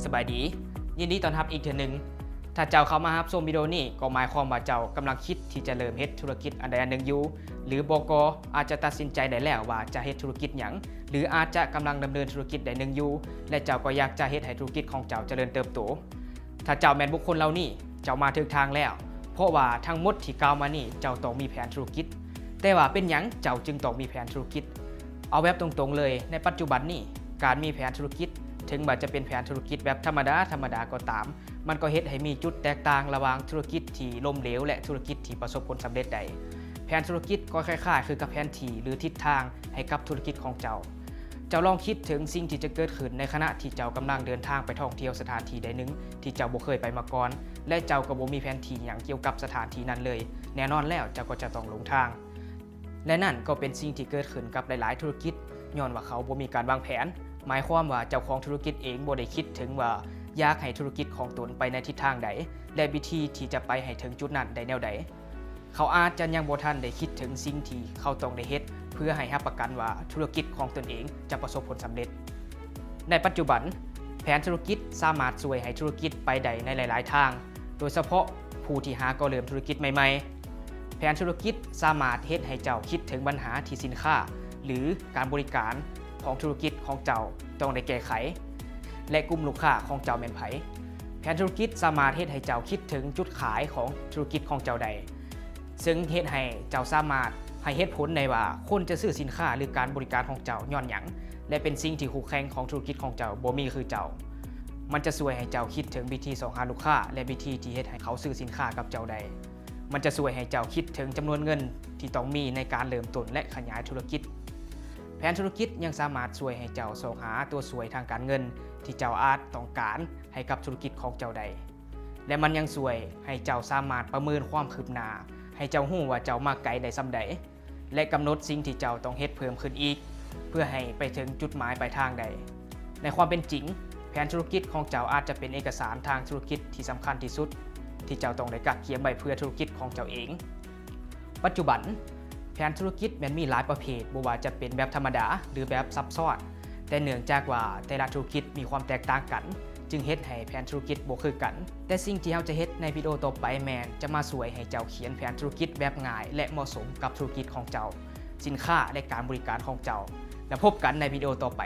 ສະບາຍດີ ຍິນດີຕ້ອນຮັບອີກເທື່ອໜຶ່ງ. ຖ້າເຈົ້າເຂົ້າມາຮັບຊົມວິດີໂອນີ້ ກໍໝາຍຄວາມວ່າເຈົ້າກຳລັງຄິດທີ່ຈະເລີ່ມເຮັດທຸລະກິດອັນໃດອັນໜຶ່ງຢູ່ ຫຼືບໍ່ກໍອາດຈະຕັດສິນໃຈໄດ້ແລ້ວວ່າຈະເຮັດທຸລະກິດຫຍັງ ຫຼືອາດຈະກຳລັງດຳເນີນທຸລະກິດໃດໜຶ່ງຢູ່ ແລະເຈົ້າກໍຢາກຈະເຮັດໃຫ້ທຸລະກິດຂອງເຈົ້າຈະເລີນເຕີບໂຕ. ຖ້າເຈົ້າແມ່ນບຸກຄົນເຫຼົ່ານີ້, ເຈົ້າມາຖືກທາງແລ້ວ, ເພາະວ່າທັງໝົດທີ່ກ່າວມານີ້ເຈົ້າຕ້ອງມີແຜນທຸລະກິດ. ແຕ່ວ່າເປັນຫຍັງເຈົ້າຈຶ່ງຕ້ອງມີແຜນທຸລະກິດ? ເອົາແບບຕົງໆເລີຍ, ໃນປັດຈຸບັນນີ້, ການມີແຜນທຸລະກິດ, ເຖິງວ່າຈະເປັນແຜນທຸລະກິດແບບທຳມະດາໆກໍຕາມ, ມັນກໍເຮັດໃຫ້ມີຈຸດແຕກຕ່າງລະຫວ່າງທຸລະກິດທີ່ລົ້ມເຫຼວ ແລະ ທຸລະກິດທີ່ປະສົບຜົນສຳເລັດໄດ້. ແຜນທຸລະກິດກໍຄ້າຍໆຄືກັບແຜນທີ່ ຫຼື ທິດທາງໃຫ້ກັບທຸລະກິດຂອງເຈົ້າ. ເຈົ້າລອງຄິດເຖິງສິ່ງທີ່ຈະເກີດຂຶ້ນໃນຂະນະທີ່ເຈົ້າກຳລັງເດີນທາງໄປທ່ອງທ່ຽວສະຖານທີ່ໃດໜຶ່ງທີ່ເຈົ້າບໍ່ເຄີຍໄປມາກ່ອນ ແລະ ເຈົ້າກໍບໍ່ມີແຜນທີ່ຫຍັງກ່ຽວກັບສະຖານທີ່ນັ້ນເລີຍ. ແນ່ນອນແລ້ວເຈົ້າກໍຈະຕ້ອງຫຼົງທາງ. ແລະ ນັ້ນກໍເປັນສິ່ງທີ່ເກີດຂຶ້ນກັບຫຼາຍໆທຸລະກິດ, ຍ້ອນວ່າເຂົາບໍ່ມີການວາງແຜນ. ໝາຍຄວາມວ່າເຈົ້າຂອງທຸລະກິດເອງບໍ່ໄດ້ຄິດເຖິງວ່າຢາກໃຫ້ທຸລະກິດຂອງຕົນໄປໃນທິດທາງໃດ ແລະ ວິທີທີ່ຈະໄປໃຫ້ເຖິງຈຸດນັ້ນໄດ້ແນວໃດ. ເຂົາອາດຈະຍັງບໍ່ທັນໄດ້ຄິດເຖິງສິ່ງທີ່ເຂົາຕ້ອງໄດ້ເຮັດ ເພື່ອໃຫ້ຮັບປະກັນວ່າທຸລະກິດຂອງຕົນເອງຈະປະສົບຜົນສຳເລັດ. ໃນປັດຈຸບັນ, ແຜນທຸລະກິດສາມາດຊ່ວຍໃຫ້ທຸລະກິດໄປໄດ້ໃນຫຼາຍໆທາງ, ໂດຍສະເພາະຜູ້ທີ່ຫາກໍເລີ່ມທຸລະກິດໃໝ່ໆ. ແຜນທຸລະກິດສາມາດເຮັດໃຫ້ເຈົ້າຄິດເຖິງບັນຫາທີ່ສິນຄ້າ ຫຼື ການບໍລິການຂອງທຸລະກິດຂອງເຈົ້າຕ້ອງໄດ້ແກ້ໄຂ ແລະ ກຸ່ມລູກຄ້າຂອງເຈົ້າແມ່ນໃຜ. ແຜນທຸລະກິດສາມາດເຮັດໃຫ້ເຈົ້າຄິດເຖິງຈຸດຂາຍຂອງທຸລະກິດຂອງເຈົ້າໄດ້, ເຊິ່ງເຮັດໃຫ້ເຈົ້າສາມາດໃຫ້ເຫດຜົນໄດ້ວ່າຄົນຈະຊື້ສິນຄ້າ ຫຼື ການບໍລິການຂອງເຈົ້າຍ້ອນຫຍັງ ແລະ ເປັນສິ່ງທີ່ຄູ່ແຂ່ງຂອງທຸລະກິດຂອງເຈົ້າບໍ່ມີຄືເຈົ້າ. ມັນຈະຊ່ວຍໃຫ້ເຈົ້າຄິດເຖິງວິທີຊອກຫາລູກຄ້າ ແລະ ວິທີທີ່ເຮັດໃຫ້ເຂົາຊື້ສິນຄ້າກັບເຈົ້າໄດ້. ມັນຈະຊ່ວຍໃຫ້ເຈົ້າຄິດເຖິງຈຳນວນເງິນທີ່ຕ້ອງມີໃນການເລີ່ມຕົ້ນ ແລະ ຂະຫຍາຍທຸລະກິດ. ແຜນທຸລະກິດຍັງສາມາດຊ່ວຍໃຫ້ເຈົ້າຊອກຫາຕົວຊ່ວຍທາງການເງິນທີ່ເຈົ້າອາດຕ້ອງການໃຫ້ກັບທຸລະກິດຂອງເຈົ້າໄດ້ ແລະ ມັນຍັງຊ່ວຍໃຫ້ເຈົ້າສາມາດປະເມີນຄວາມຄືບໜ້າ, ໃຫ້ເຈົ້າຮູ້ວ່າເຈົ້າມາໄກໄດ້ສ່ຳໃດ ແລະ ກຳນົດສິ່ງທີ່ເຈົ້າຕ້ອງເຮັດເພີ່ມຂຶ້ນອີກ ເພື່ອໃຫ້ໄປເຖິງຈຸດໝາຍປາຍທາງໄດ້. ໃນຄວາມເປັນຈິງ, ແຜນທຸລະກິດຂອງເຈົ້າອາດຈະເປັນເອກະສານທາງທຸລະກິດທີ່ສຳຄັນທີ່ສຸດ ທີ່ເຈົ້າຕ້ອງໄດ້ກັກກຽມໄວ້ເພື່ອທຸລະກິດຂອງເຈົ້າເອງ. ປັດຈຸບັນ, ແຜນທຸລະກິດແມ່ນມີຫຼາຍປະເພດ, ບໍ່ວ່າຈະເປັນແບບທຳມະດາ ຫຼື ແບບຊັບຊ້ອນ, ແຕ່ເນື່ອງຈາກວ່າແຕ່ລະທຸລະກິດມີຄວາມແຕກຕ່າງກັນ, ຈຶ່ງເຮັດໃຫ້ແຜນທຸລະກິດບໍ່ຄືກັນ. ແຕ່ສິ່ງທີ່ເຮົາຈະເຮັດໃນວິດີໂອຕໍ່ໄປແມ່ນຈະມາຊ່ວຍໃຫ້ເຈົ້າຂຽນແຜນທຸລະກິດແບບງ່າຍ ແລະ ເໝາະສົມກັບທຸລະກິດຂອງເຈົ້າ, ສິນຄ້າ ແລະ ການບໍລິການຂອງເຈົ້າ. ແລ້ວພົບກັນໃນວິດີໂອຕໍ່ໄປ.